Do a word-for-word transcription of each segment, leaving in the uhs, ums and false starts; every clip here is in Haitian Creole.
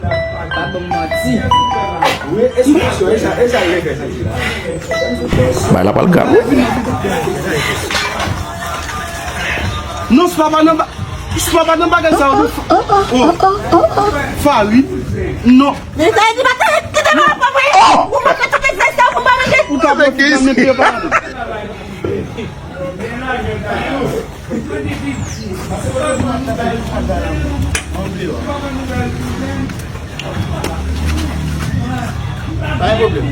Pa ban m manti. Wi, espresyon, e sa, e sa l leve sa di la. Bay la pral grav wi. Non, se pa pa nan ba-, se pa pa nan bagay sa yo. Oh, oh, oh, oh, oh. Farid, non. Men sa di pa ta kite mwen pa mwen. Ou pa ka kite sa sa ou pa mete. Ou ka mete. Pa gen pwoblèm.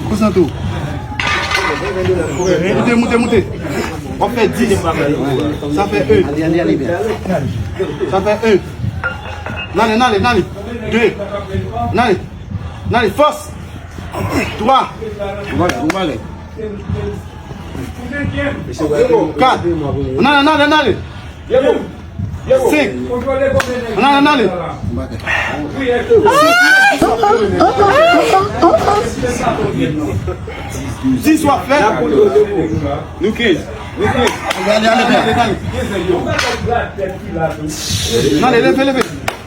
Konsantre w. Moute, moute, moute. W ap fè dis. Sa fè en. Sa fè en. N ale, n ale, n ale. De. N ale. N ale, fòs. Twa. Kat. N ale, n ale, n ale. Senk. N ale, n ale. Dis w ap fè. Nou kenz. Nou kenz. Ale, ale, ale, ale. N ale, leve, leve.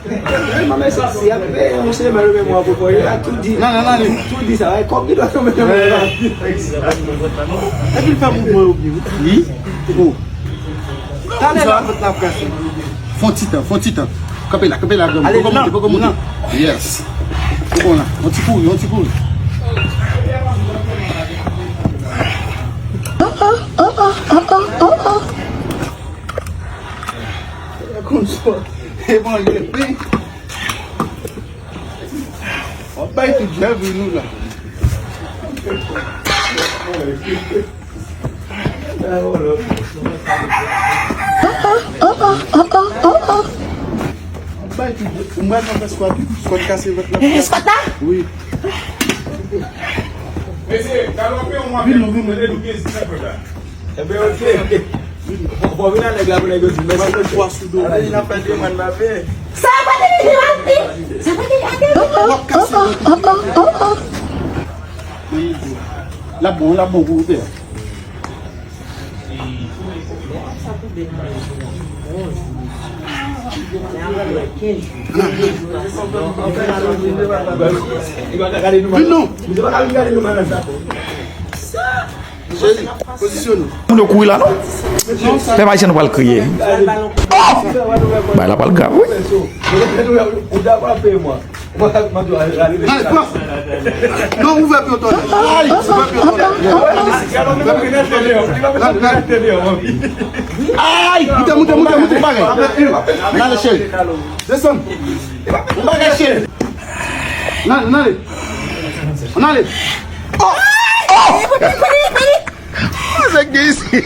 Mwen menm sa si ap fè yon semen ou menm mwa pou fò yo la tou di. Nan, nan, nan, li. Tou di sa, ay kòb li dwa tonbe nan men la. Epi l fè mouvman yo byen wi. Wi. Oh. Talè la vant la ap kase. Fon ti tan, fon ti tan. Kanpe la, kanpe la granmoun. Poko moute, poko moute. Yes. Poko la. Yon ti kouri, yon ti kouri. Konn sa. E manje pen. W ap bay tout jèv nou la. W ap bay tout jèv. Mwen pral fè skwat, skwat kase vant la. Skwat la? Wi. Vin non, vin non. Ebyen, ok. Bon, bon, vin a nèg la pou nèg yo di mèsi. Mwen fè twa sou do. Ala li nan fè demann mape. Sa pa te vini mati. Sa pa te vini mati. W ap kase. L ap bon, l ap bon pou ou pè. Vin non. Cheri, pozisyone w. Moun yo kouri la non. Pèp Ayisyen nou pral kriye. Oh! Bagay la pral grav wi. Allez, pran. Non, ouvè pye w tòlè. Ay, ouvè pye w tòlè. Ay, moute, moute, moute, moute. N ale cheri. Desann. Yon bagay cheri. N ale, n ale. N ale. Oh! Oh! Sa k gen isi?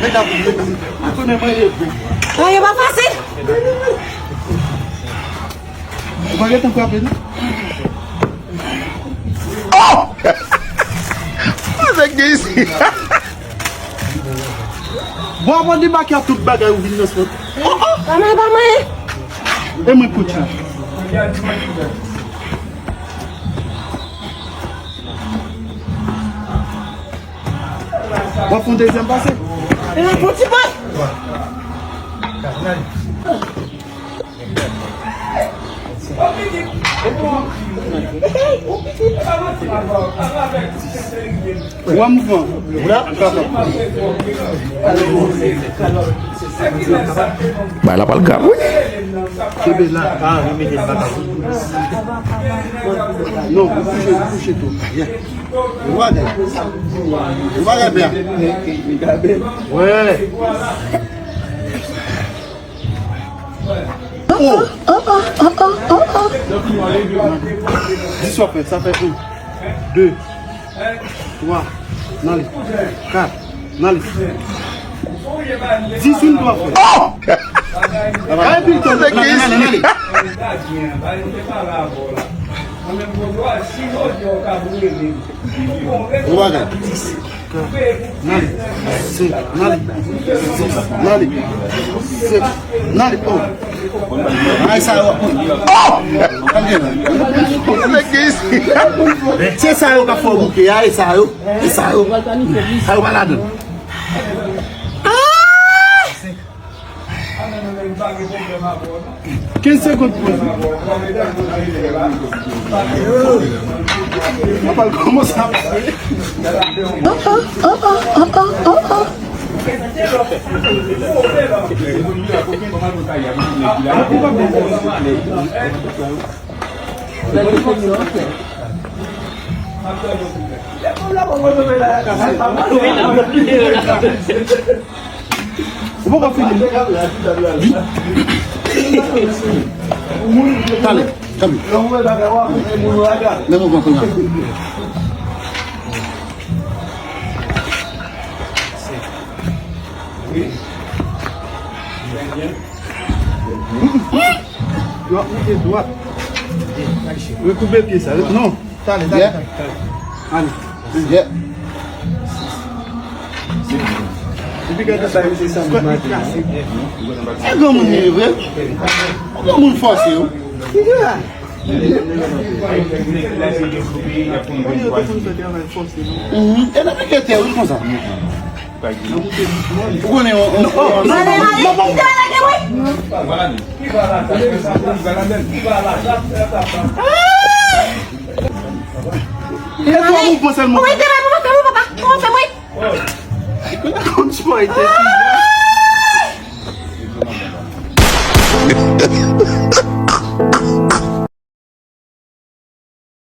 Mèt ap, mèt ap. Atounen mwen ye vre. Ay, e pa fasil. Ou pa gentan frape non. Oh! Sa k gen isi? Bon, avan debake a tout bagay ou vin nan spot. Oh, oh! Pa mwen, pa mwen. E mwen kout la. W ap fè yon dezyèm pase? E mwen pou ti boy. Ou wè mouvman? Bay la pral grav, wi. Kenbe la. Non, ou kouche, ou kouche tou. Ou pa gen. Ou pa gen pè. Wè. Oh! Dis w ap fè, sa fè en, de, twa, nan li, kat, nan li. Dis youn tou w ap fè. Oh! Ay, Milton, nan li, nan li, nan li. Bon bagay. Nan li. Se, nan li. Se, nan li. Se, nan li. Oh. Ay, sa yo. Oh! Se sa yo k ap fè w bouke a, e sa yo. E sa yo. Sa yo pa ladan. Kenz segonn pou li. Papa l kòmanse ap fè. Ou poko fini. Vit. Talè, kanpe. Men mouvman kounye a. Yo ap moute dwat. Rekoupe pye sa. Non. Talè, talè, talè, talè. Ale. Yeah. Epi gade sa, misye sanble kase. E granmoun li ye vre. Granmoun fòse yo. Ki se la? Yo te konn fè travay fòse, non? Mhm. E nan men kete, wi, konsa. Ou konnen, on, on, on, on, e twa mouvman sèlman. Wi, te mal pou papa, pou papa, pou papa, wi. Konn spò, e te